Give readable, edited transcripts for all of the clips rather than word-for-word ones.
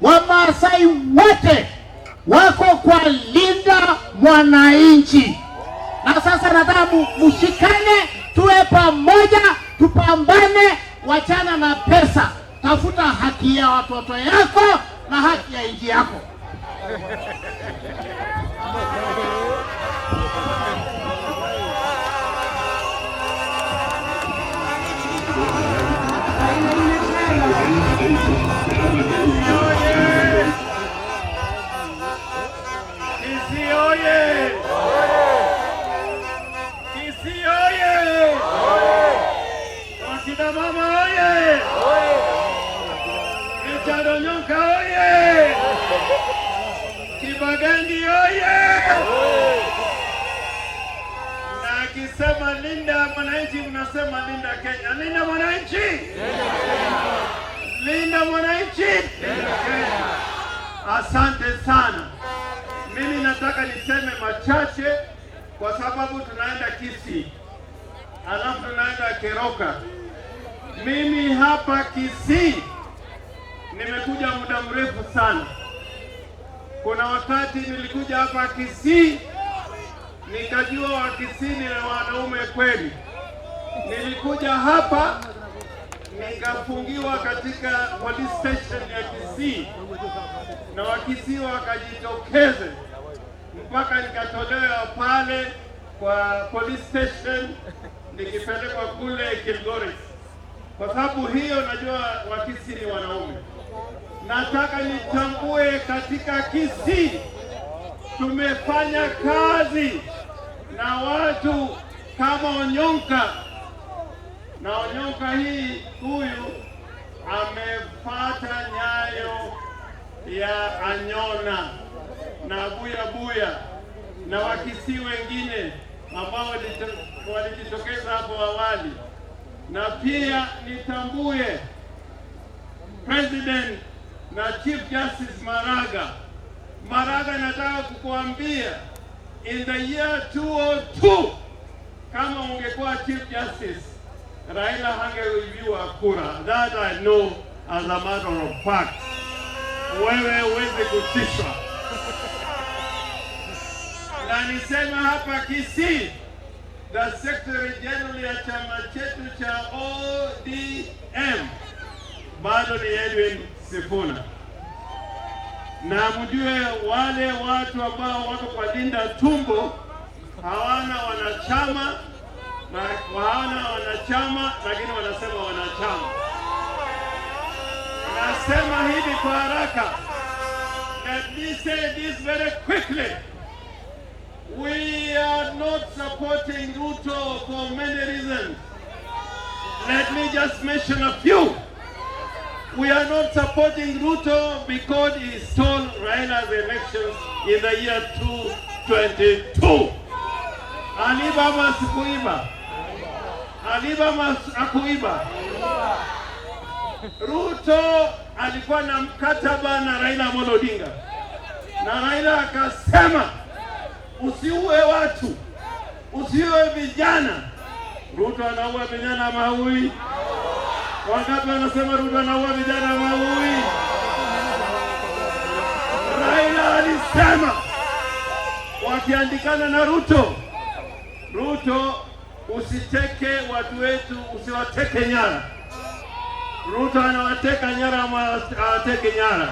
Wamasai wote wako kwa Linda Mwananchi. Na sasa nataka mshikane, tuwe pamoja, tupambane, wachana na pesa, tafuta haki ya watoto yako na haki ya nchi yako. Kisii oye! Kisii oye! Wakina mama oye! Richard Onyonka oye! Kibagendi oye! Na akisema linda mwananchi, mnasema linda Kenya. Linda mwananchi! Linda mwananchi! Linda Kenya! Asante sana. Mimi nataka niseme machache kwa sababu tunaenda Kisii, alafu tunaenda Keroka. Mimi hapa Kisii nimekuja muda mrefu sana. Kuna wakati nilikuja hapa Kisii nikajua Wakisii ni wanaume kweli. Nilikuja hapa nikafungiwa katika police station ya Kisii na Wakisii wakajitokeze mpaka nikatolewa pale kwa police station nikipelekwa kule Kilgoris. Kwa sababu hiyo najua Wakisii ni wanaume. Nataka nitambue katika Kisii tumefanya kazi na watu kama Onyonka, na Onyonka hii huyu amefata nyayo ya Anyona na Buya Buya na Wakisii wengine ambao walijitokeza hapo awali, na pia nitambue President na Chief Justice Maraga. Maraga, nataka kukuambia in the year 2002 kama ungekuwa Chief Justice, Raila hangeibiwa kura. That I know as a matter of fact. Wewe huwezi kutishwa. Na nisema hapa Kisii, the Secretary General ya chama chetu cha ODM bado ni Edwin Sifuna, na mjue wale watu ambao wako kwa Linda Tumbo hawana wanachama na hawana wanachama, lakini wanasema wanachama. Nasema hivi kwa haraka, let me say this very quickly. We are not supporting Ruto for many reasons. Let me just mention a few. We are not supporting Ruto because he stole Raila's elections in the year 2022. Aliiba ama sikuiba? Aliiba ama hakuiba? Ruto alikuwa na mkataba na Raila Amolo Odinga, na Raila akasema usiue watu, usiue vijana. Ruto anaua vijana ama haui? Wangapi wanasema Ruto anaua vijana ama haui? Raila alisema wakiandikana na Ruto, Ruto usiteke watu wetu, usiwateke nyara. Ruto anawateka nyara ama hawateki nyara?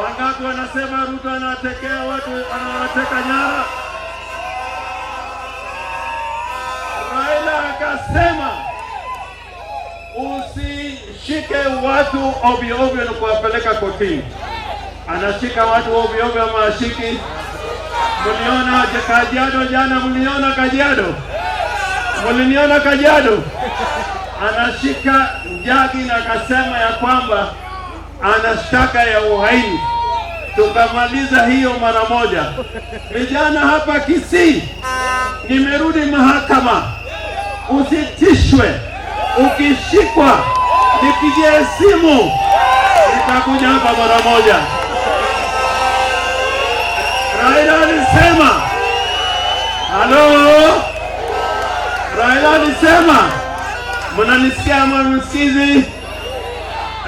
Wangapi wanasema Ruto anawatekea watu, anawateka nyara? Raila akasema usishike watu ovyo ovyo na kuwapeleka kotini. Anashika watu ovyo ovyo ama ashiki? Mliona Kajiado jana? Mliona Kajiado? Mliniona Kajiado? Anashika Njagi na akasema ya kwamba ana shtaka ya uhaini. Tukamaliza hiyo mara moja. Vijana hapa Kisii, nimerudi mahakama, usitishwe. Ukishikwa nipigie simu, nitakuja hapa mara moja. Raila alisema, halo, Raila alisema, mnanisikia ama msikizi?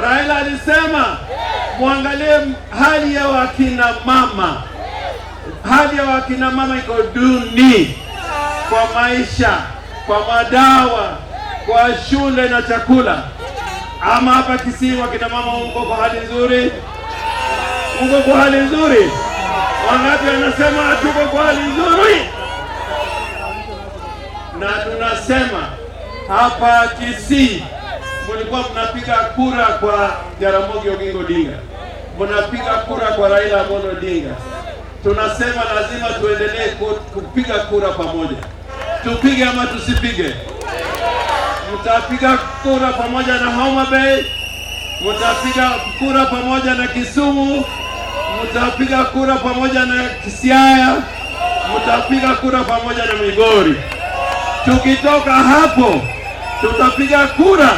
Raila alisema Muangalie hali ya wakina mama, hali ya wakina mama iko duni kwa maisha, kwa madawa, kwa shule na chakula. Ama hapa Kisii wakina mama mko kwa hali nzuri? Mko kwa hali nzuri? Wangapi wanasema tuko kwa hali nzuri? Na tunasema hapa Kisii mlikuwa mnapiga kura kwa Jaramogi Oginga Odinga, mnapiga kura kwa Raila Amolo Odinga. Tunasema lazima tuendelee kupiga kura pamoja. Tupige ama tusipige? Mtapiga kura pamoja na Homa Bay, mtapiga kura pamoja na Kisumu, mtapiga kura pamoja na Siaya, mtapiga kura pamoja na Migori. Tukitoka hapo tutapiga kura,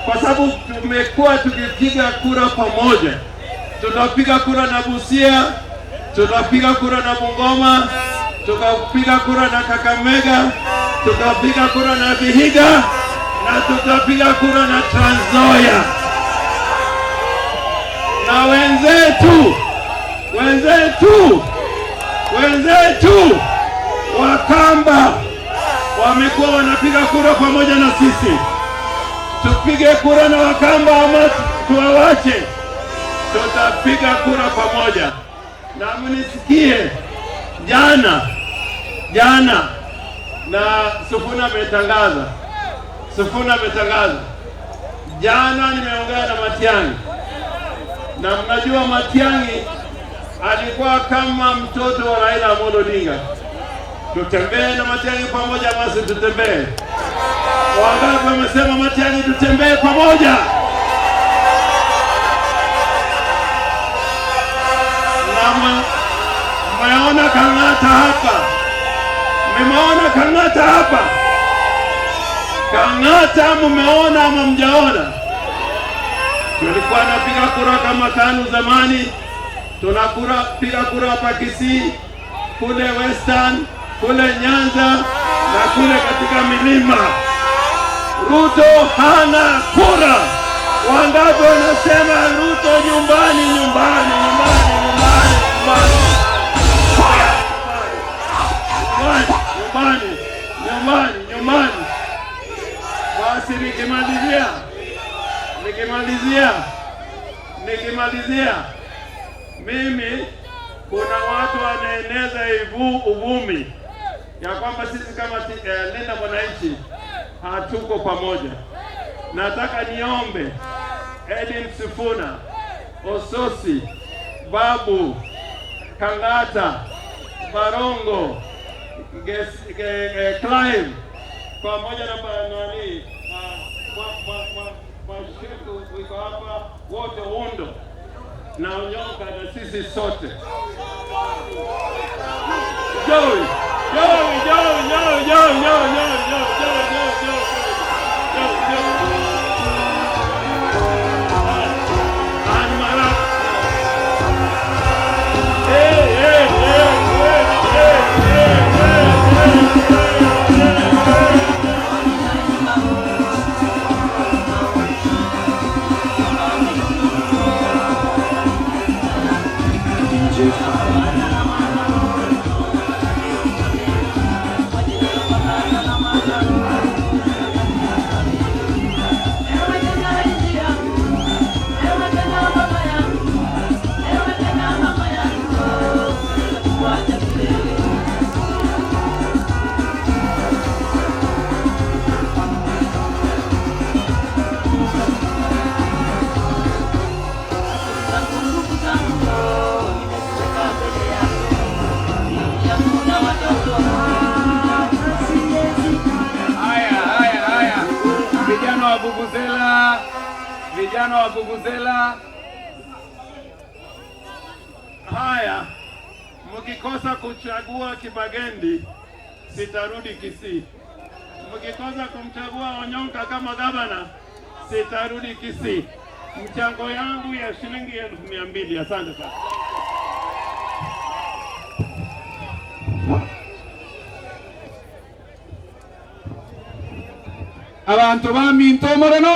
kwa sababu tumekuwa tukipiga kura pamoja. Tutapiga kura na Busia, tutapiga kura na Bungoma, tukapiga kura na Kakamega, tutapiga kura na Vihiga na tutapiga kura na Trans Nzoia. Na wenzetu Wakamba wamekuwa wanapiga kura pamoja na sisi. Tupige kura na Wakamba ama tuwawache? Tutapiga kura pamoja. Na mnisikie, jana na Sifuna ametangaza jana, nimeongea na Matiang'i, na mnajua Matiang'i alikuwa kama mtoto wa Raila Amolo Odinga. Tutembee na Matiang'i pamoja, basi tutembee. Wangapi wamesema Matiang'i tutembee pamoja? Na mmeona Kang'ata hapa, mmeona Kang'ata hapa. Kang'ata mmeona ama mjaona? Tulikuwa napiga kura kama KANU zamani, tunakura piga kura hapa Kisii, kule Western, kule Nyanza na kule katika milima. Ruto hana kura. Wangapi wanasema Ruto nyumbani, nyumbani, nyumbani, nyumbani, nyumbani, nyumbani, nyumbani, nyumbani. Basi nikimalizia, mimi kuna watu wanaeneza uvumi ya kwamba sisi kama Linda Mwananchi hatuko pamoja. Nataka niombe Edwin Sifuna, Osotsi, Babu, Kang'ata, Barongo, Clive pamoja na nani Mwashiku iko hapa wote, Undo na Onyonka na sisi sote. Joey, Joey, Joey, Joey, Joey, Joey, Joey, Joey, Joey, Joey, Joey, Joey, Joey. And Marak. Hey, hey, hey, hey, hey, hey, hey, hey, hey. DJ Khaled. Ewe tena nchi yangu, ewe tena mama yangu, ewe tena mama yangu, sitakuacha milele. Zangu nguvu zangu nimeziweka mbele yako, mimi yangu na watoto. Haya, haya, haya, vijana wa vuvuzela, vijana wa vuvuzela. Haya, mkikosa kuchagua Kibagendi sitarudi Kisii. Mkikosa kumchagua Onyonka kama gavana sitarudi Kisii. Mchango yangu ya shilingi 200,000. Asante sana. Abantu ba Minto Moreno.